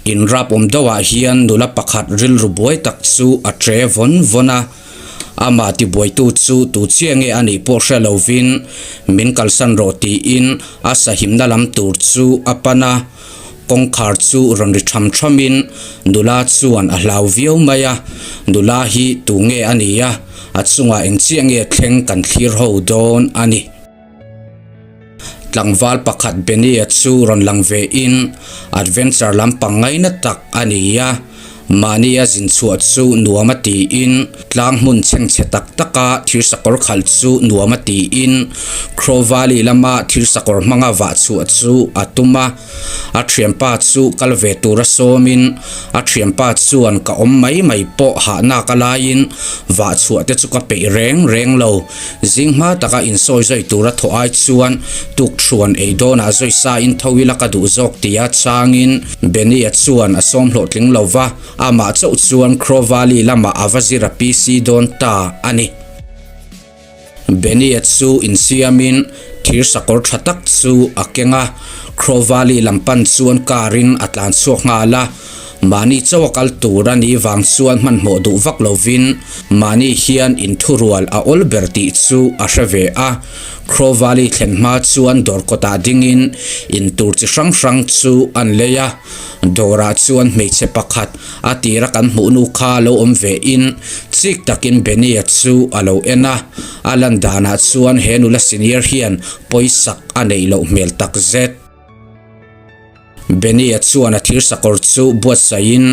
In rap awm deuhah hian nula pakhat rilru buai tak chu a tre vawn vawn a, amah tibuaitu chu tu chiah nge a nih pawh hre lovin min kalsan rawh tiin a sahimna lam tur chu a pan a, kawngkhar chu rawn ri tham thamin nula chuan a hlau viau mai a, nula hi tu nge a nih a, a chungah eng chiah nge thleng kan thlir ho dawn a ni. Tlangval pakhat Benny-a chu rawn lang ve in adventure lampang ngaina tak a ni a, mahnia zin chhuah chu nuam a tiin tlang hmun chhengchhe tak taka thir sakawr khalh chu nuam a tiin Crow Valley lama thir sakawr hmanga vah chhuah chu a tum a. A thianpa chu kal ve tura sawmin a thianpa chuan ka awm mai mai pawh hahnak a laiin vah chhuah te chu ka peih reng reng lo. Zing hma taka insawi zawi tura thawh ai chuan tukthuan ei dawnah zawi sa in tho ila ka duh zawk tia changin Benny-a chuan a sawm hlawhtling lo va, amah chauh chuan Crow Valley lamah a va zir a PC dawn ta a ni. Benny-a chu insiamin thir sakawr tha tak chu a keng a, Crow Valley lam pan chuan car in a tlan chhuak nghal a, mahni chauh a kal tur a nih vang chuan hmanhmawh duh vak lovin mahni hian inthurual a awl ber tih chu a hre ve a. Crow Valley thlen hma chuan dawr kawtah dingin intur chi hrang hrang chu an lei a, dawrah chuan hmeichhe pakhat A tira kan hmuh nu kha lo awm ve in chik takin Benny-a chu a lo en a, a lan danah chuan he nula senior hian pawisak a neih loh hmel tak zet. Benny-a chuan a thir sakawr chu buatsaihin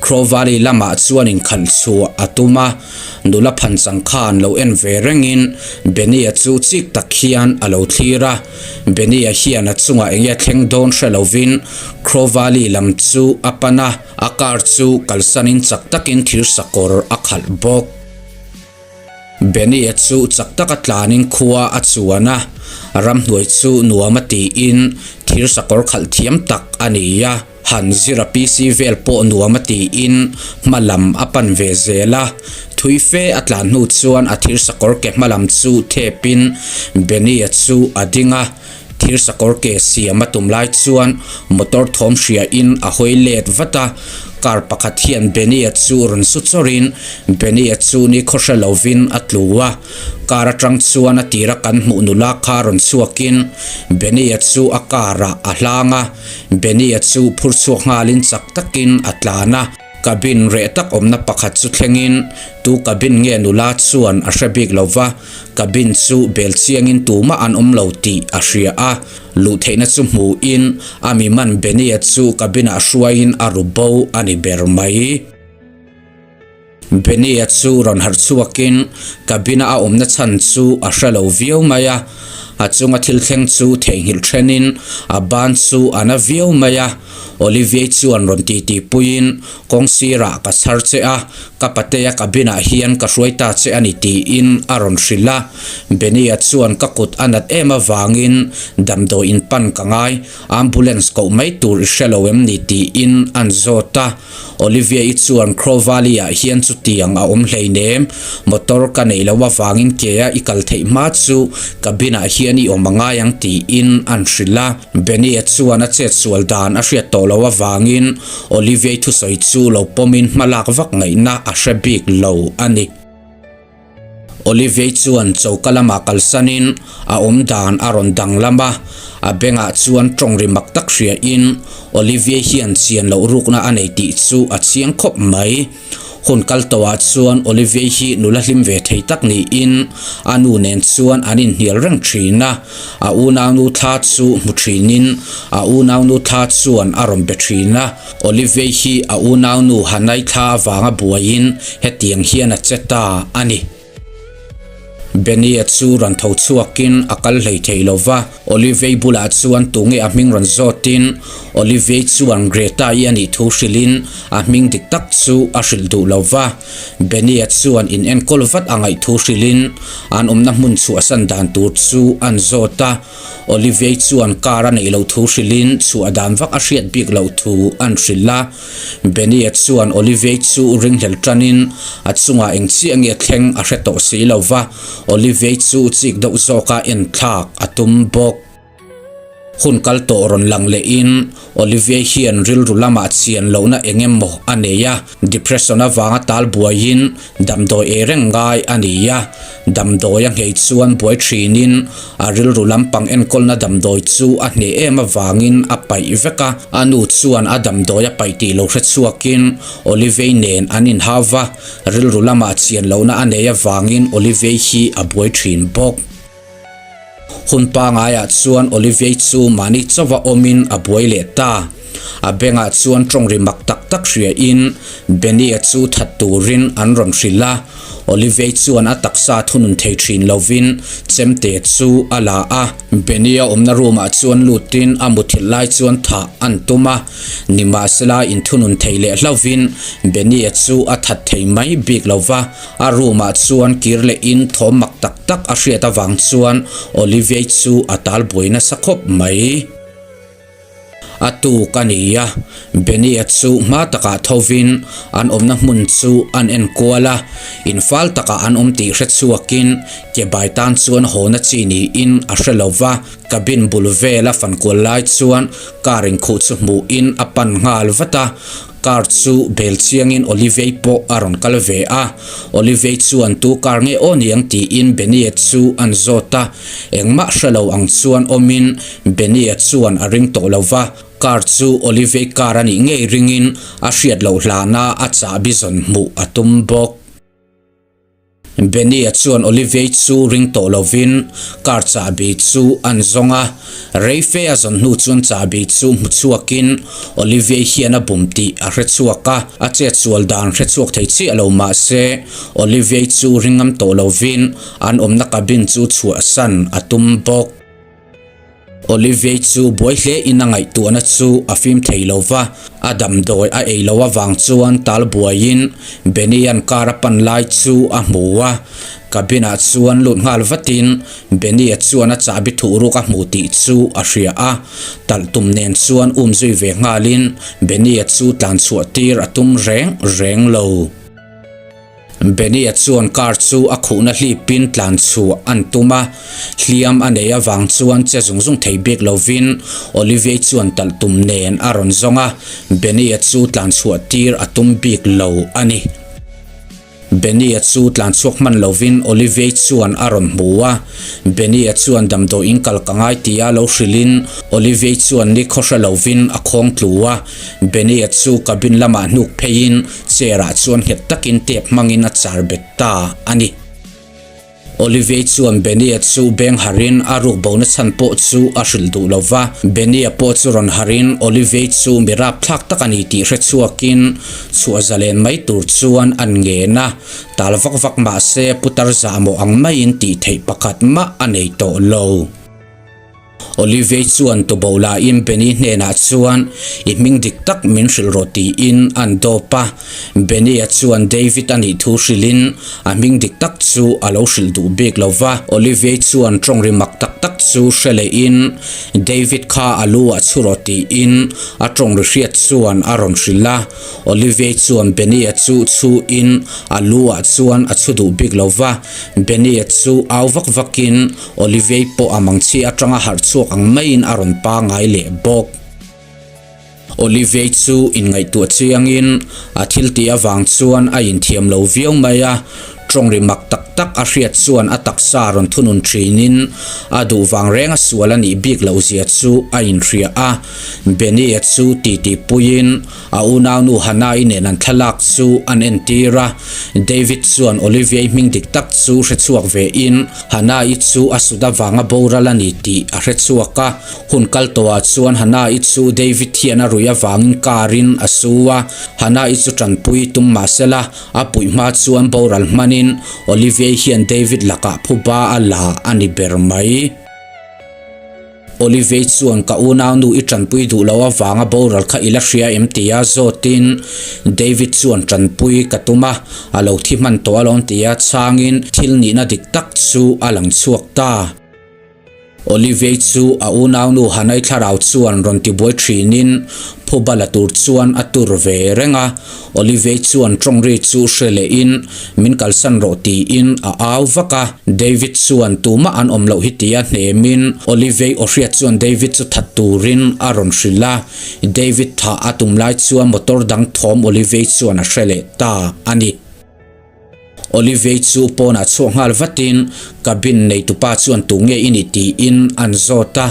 Crow Valley lamah chuan inkhalh chhuah a tum a, nula phanchang khan lo en ve rengin Benny-a chu chik tak hian a lo thlir a, Benny-a hian a chungah enge thleng dawn hre lovin Crow Valley lam chu a pan a. A car chu kalsanin chak takin thir sakawr a khalh bawk. Benny-a chu chak taka tlanin khua a chuan a, ramhnuai chu nuam a tiin thir sakawr khalh thiam tak a ni a. Han zira PC vel pawh nuam a tiin hma lam a pan ve zel a. Thui fe a tlan hnu chuan a thir sakawr ke hma lam chu thepin Benny-a chu a ding a. Thir sakawr ke siam a tum lai chuan motor thawm hria in a hawi let vat a, car pakhat hian Benny-a chu rawn su chawrin Benny-a chu ni khaw hre lovin a tlu a, car atang chuan a tira kan hmuh nula kha rawn chhuakin Benny-a chu a car ah a hlang a, Benny-a chu phur chhuak nghalin chak takin a tlan a. Cabin reh tak awmna pakhat chu thlengin tu cabin nge nula chuan a hre bik lo va, cabin chu bel chiangin tumah an awm lo tih a hria a, luh theihna chu hmuhin a mi man Benny-a chu cabin-ah hruaiin a ru bo a ni ber mai. Benny-a chu rawn harh chhuakin cabin-a a awmna chhan chu a hre lo viau mai a, a chunga thil thleng chu theihnghilh thenin a ban chu a na viau mai a. Olivier chuan rawn titi puiin, Kawng sirah ka chhar che a, ka patea cabin-ah hian ka hruai ta che a ni tiin a rawn hrilh a. Benny-a chuan ka kut a nat em avangin damdawi in pan ka ngai, ambulance koh mai tur i hre lo em ni tiin an zawt a. Olivier-i chuan Crow Valley-ah hian chutiang a awm hleinem, motor ka neih loh avangin ke-a i kal theih hma chu cabin-ah hian i awm a ngai ang tiin an hrilh a. Benny-a chuan a chet sual dan a hriat tawh loh avangin Olivier thusawi chu lo pawmin hma lak vak ngaihna a hre bik lo a ni. Olivier chuan choka lamah kalsanin a awm dan a rawn danglam a, a bengah chuan tawng ri mak tak hriain Olivier hian chian loh rukna a nei tih chu a chiang khawp mai. Hun kal tawhah chuan Olivier hi nula hlim ve thei tak niin a nu nen chuan an inhnial reng thin a, a unaunu thla chu hmu thinin a unaunu thla chuan a rawn be thin a. Olivier hi a unaunu Hanai thla avanga buaiin hetiang hian a che ta a ni. Benny-a chu rawn tho chhuakin a kal hlei thei lo va, Olivey bulah chuan tunge a hming rawn zawtin Olivey chuan Greta-i a nih thu hrilhin a hming dik tak chu a hrilh duh lo va. Benny-a chuan in enkawl vat a ngaih thu hrilhin an awmna hmun chhuahsan dan tur chu an zawt a. Olivey chuan car a neih loh thu hrilhin chhuah dan vak a hriat bik loh thu an hrilh a. Benny-a chuan Olivier chu ringhlel tanin a chungah eng chiah nge thleng a hre tawh si lo va, Olivier chu chik deuh zawka en thlak a tum bawk. Hun kal tawh rawn lang lehin Olivier hian rilru lamah chian lohna eng emaw a nei a, depression avanga tal buaiin damdawi ei reng ngai a ni a. Damdawi a nghei chuan buai thinin a rilru lampang enkawlna damdawi chu a hneh em avangin a paih vek a. A nu chuan a damdawi a paih tih lo hre chhuakin Olivier nen an inhau va, rilru lamah chian lohna a nei avangin Olivier hi a buai thin bawk. Hun pangaiah chuan Olivier chu mahni chauha awmin a buai leh ta. A bengah chuan tawng ri mak tak tak hriain Benny-a chu that turin an rawn hrilh a. Olivier chuan a taksa thunun thei thin lovin chemte chu a la a. Benny-a awmna room-ah chuan lutin a muthilh lai chuan thah an tum a. Nimahsela inthunun thei leh hlauhin Benny-a chu a that thei mai bik lo va. A room ah chuan kir leh in thawm mak tak tak a hriat avang chuan Olivier chu a tal buai nasa khawp mai. A tuk a ni a, Benny-a chu hma takah thovin an awmna hmun chu an en kual a, infal takah an awm tih hre chhuakin ke bai tan chuan hawna chi niin a hre lo va, cabin bul vela fankual lai chuan car inkhuh chu hmuhin a pan nghal vat a. Car chu bel chiangin Olivei pawh a rawn kal ve a, Olivei chuan tu car nge aw niang tiin Benny-a chu an zawt a, engmah hre lo ang chuan awmin Benny-a chuan a ring tawh lo va, car chu Olivei car a nih ngei ringin a hriat loh hlana a chahbi zawn hmuh a tum bawk. Benny-a chuan Olivier chu ring tawh lovin car chahbi chu an zawng a, rei fe a zawn hnu chuan chahbi chu hmu chhuakin Olivier hian a bum tih a hre chhuak a, a chetsual dan hre chhuak thei chiah lo mah se Olivier chu ring ngam tawh lovin an awmna cabin chu chhuahsan a tum bawk. Olivier chu buai hle in a ngaihtuahna chu a fim thei lo va, a damdawi a ei lo avang chuan tal buaiin Benny-a'n car a pan lai chu a hmu a, cabin ah chuan lut nghal vatin Benny-a chuan a chahbi thuh ruk a hmu tih chu a hria a, talh tum nen chuan um zui ve nghalin Benny-a chu tlan chhuah tir a tum reng reng lo. Benny-a chuan car chu a khuhna hlipin tlan chhuah an tum a, hliam a nei avang chuan che zung zung thei bik lovin Olivier chuan talh tum nen a rawn zawng a, Benny-a chu tlan chhuah tir a tum bik lo a ni. Benny-a chu tlan chhuak hman lovin Olivier chuan a rawn hmu a, Benny-a chuan damdawiin kal ka ngai tia lo hrilhin Olivier chuan ni khawhre lovin a khawng tlu a, Benny-a chu cabin lamah hnuk pheiin Chair ah chuan nghet takin tape hmangin a char bet ta a ni. Olivier chuan Benny-a chu beng harin a ruk bona chhan pawh chu a hrilh duh lo va. Benny-a pawh chu rawn harin Olivier chu mi rapthlak tak a ni tih hre chhuakin chhuah zalen mai tur chuan an ngen a. Tal vak vak mah se putar zahmawh ang maiin tih theih pakhat mah a nei tawh lo. Olivier chuan tuboh lahin Benny hnenah chuan i hming dik tak min hrilh rawh tiin an dawp a. Benny-a chuan David a nih thu hrilhin a hming dik tak chu a lo hrilh duh bik lo va. Olivier chuan tawng ri mak tak tak chu hre lehin David kha a lu ah chhu rawh tiin a tawng ri hriat chuan a rawn hrilh a. Olivier chuan Benny-a chu chhuin a lu ah chuan a chhu duh bik lo va. Benny-a chu au vak vakin Olivier pawh a mangchhi atanga harh chhuak ang maiin a rawn pangai leh bawk. Olivier chu inngaihtuah chiangin a thil tih avang chuan a inthiam lo viau mai a, tawng ri mak tak tak a hriat chuan a taksa rawn thunun thinin a duh vang renga sual a nih bik loh zia chu a inhria a. Benny-a chu titi puiin A unaunu Hannah-i nen an thlalak chu an entir a, David chuan Olivia-i hming dik tak chu hre chhuak vein Hannah-i chu a sut avanga boral a ni tih a hre chhuak a. Hun kal tawhah chuan Hannah-i chu David hian a ruih avangin car-in a su a, Hannah-i chu tanpui tum mah sela a puih hma chuan boral hmanin Olivia-i hian David lakah phuba a la a ni ber mai. Olivei chuan ka unaunu i tanpui duh lo avanga boral kha i la hria em tia zawtin David chuan tanpui ka tum a, a lo thi hman tawh alawm tia chhangin thil nihna dik tak chu a lang chhuak ta. Olivier chu a unaunu Hanai thlarau chuan rawn tibuai thinin phuba la tur chuan a tur ve reng a. Olivier chuan tawng ri chu hre lehin min kalsan rawh tiin a au vak a. David chuan tumah an awm loh hi tia hnemin Olivier aw hriat chuan David chu that turin a rawn hrilh a. David thah a tum lai chuan motor dang thawm Olivier chuan a hre leh ta a ni. Olivier chu pawnah chhuak nghal vatin cabin neitupa chuan tu nge i nih tiin an zawt a.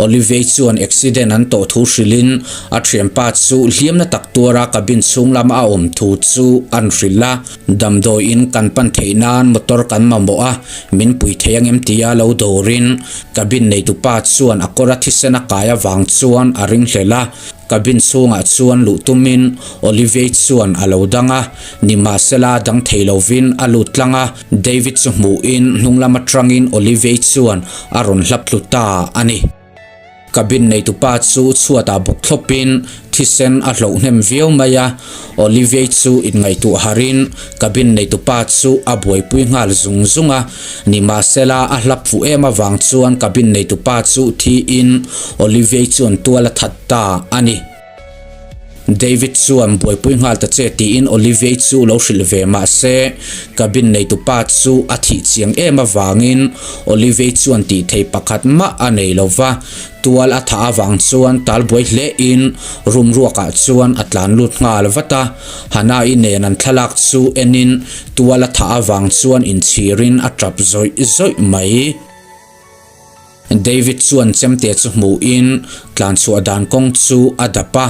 Olivier chuan accident an tawh thu hrilhin a thianpa chu hliamna tak tuara cabin chhung lama a awm thu chu an hrilh a. Damdawiin kan pan theih nan motor kan mamawh a, min pui thei angem tia lo dawrin cabin neitupa chuan a kawra thisen a kai avang chuan a ringhlel a. Cabin chhungah chuan luh tumin Olivier chuan a lo dang a, nimahsela dang thei lovin a lut tlang a, David chu hmuhin hnung lam atangin Olivier chuan a rawn hlap tlu ta a ni. Cabin neitupa chu chhuatah bawk thlawpin thisen a hloh hnem viau mai a, Olivier chu inngaihtuah harin cabin neitupa chu a buaipui nghal zung zung a, nimahsela a hlap fuh em avang chuan cabin neitupa chu thiin Olivier chuan tual a that ta a ni. David chuan buaipui nghal ta che tiin Olivier chu lo hrilh ve mah se, cabin neitupa chu a thih chiang em avangin Olivier chuan tih thei pakhat mah a nei lo va, tual a thah avang chuan tal buai hle in room ruakah chuan a tlan lut nghal vat a. Hannah-i nen an thlalak chu enin tual a thah avang chuan inchhirin a tap zawih zawih mai. David chuan chemte chu hmuhin tlanchhuah dan kawng chu a dap a,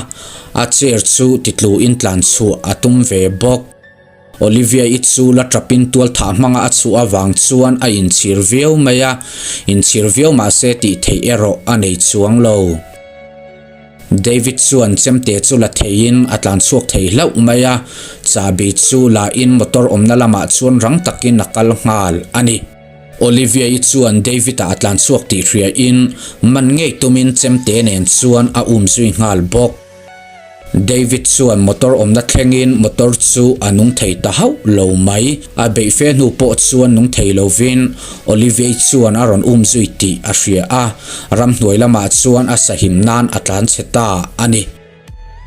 a chair chu titluin tlanchhuah a tum ve bawk. Olivia-i chu la tapin tualthah hmanga a chhuah avang chuan a inchhir viau mai a, inchhir viau mahse tih theih erawh a nei chuang lo. David chuan chemte chu la theiin a tlanchhuak thei hlauh mai a, chahbi chu la in motor awmna lamah chuan rang takin a kal nghal a ni. Olivia-i chuan David-a a tlan chhuak tih hriain man ngei tumin chemte nen chuan a um zui nghal bawk. David chuan motor awmna thlengin motor chu a nung thei ta hauh lo mai. A beih fe hnu pawh chuan nung thei lovin Olivia-i chuan a rawn um zui tih a hria a, ramhnuai lamah chuan a sahim nan a tlan chhe ta a ni.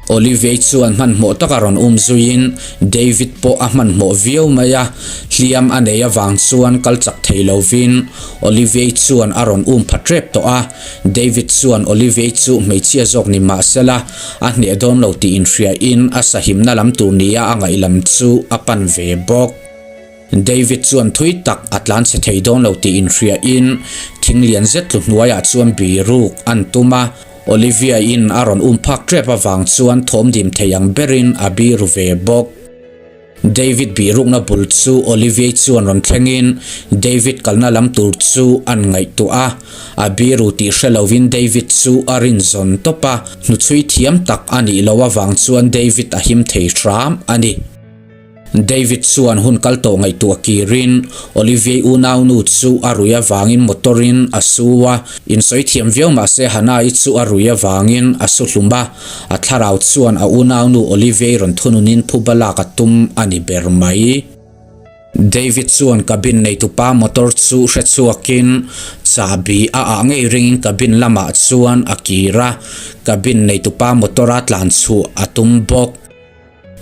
Olivier chuan hmanhmawh taka rawn um zuiin David pawh a hmanhmawh viau mai a, hliam a nei avang chuan kal chak thei lovin Olivier chuan a rawn um pha tep tawh a. David chuan Olivier chu hmeichhia zawk ni mah sela a hneh dawn lo tih inhriain a sahimna lam tur nia a ngaih lam chu a pan ve bawk. David chuan thui tak a tlan chhe thei dawn lo tih inhriain thing lian zet tlu hnuaiah chuan biruk an tum a, Olivia-in a rawn um phak tep avang chuan thawm dim thei ang berin a biru ve bawk. David birukna bul chu Olivia chuan rawn thlengin David kalna lam tur chu an ngaihtuah a, a biru tih hre lovin David chu a rin zawn tawp a, hnuchhui thiam tak a nih loh avang chuan David a him thei hram a ni. David chuan hun kal tawh ngaihtuah kirin Olivier unaunu chu a rui avangin motor in a su a, insawi thiam viau mahse Hannah-i chu a rui avangin a su hlum a, a thlarau chuan a unaunu Olivier rawn thununin phuba lak a tum a ni ber mai. David chuan cabin neitupa motor chu hre chhuakin chahbi a ah ngei ringin cabin lamah chuan a kir a, cabin neitupa motor a tlan chhuah a tum bawk.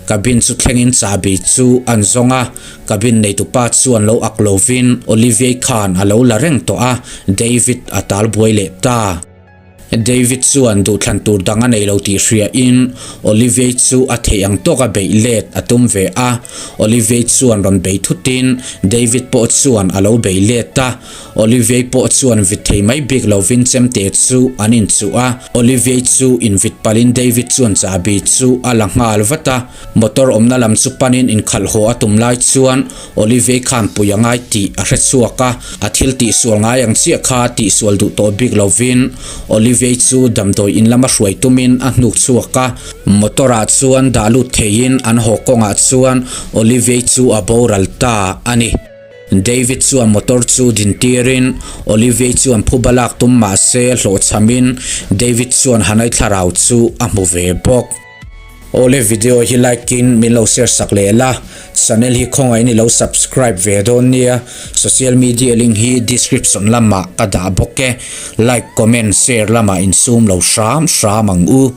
Cabin chu thlengin chahbi chu an zawng a, cabin neitupa chuan lo ak lovin Olivier khan a lo la reng tawh a, David a tal buai leh ta. David chuan duhthlan tur dang a nei lo tih hriain Olivier chu a theih ang tawka beih let a tum ve a, Olivier chuan rawn bei thutin David pawh chuan a lo bei let a, Olivier pawh chuan vit thei mai bik lovin chemte chu an inchuh a, Olivier chu invit palhin David chuan chahbi chu a la nghal vat a, motor awmna lam chu panin inkhalh haw a tum lai chuan Olivier khan pui a ngai tih a hre chhuak a, a thil tihsual ngai ang chiah kha tihsual duh tawh bik lovin Olivier chu damdawi in lama hruai tumin a hnuk chhuak a, motor ah chuan dah lut theiin an haw kawngah chuan Olivier chu a boral ta a ni. David chuan motor chu din tirin Olivier chuan phuba lak tum mah se hlawhchhamin David chuan Hanai thlarau chu a hmu ve bawk. Awle video hi like in min lo share sak leh la, channel hi khawngaihin i lo subscribe ve dawn nia, social media link hi description lamah ka dah bawk e, like comment share lamah insum lo hram hram ang u.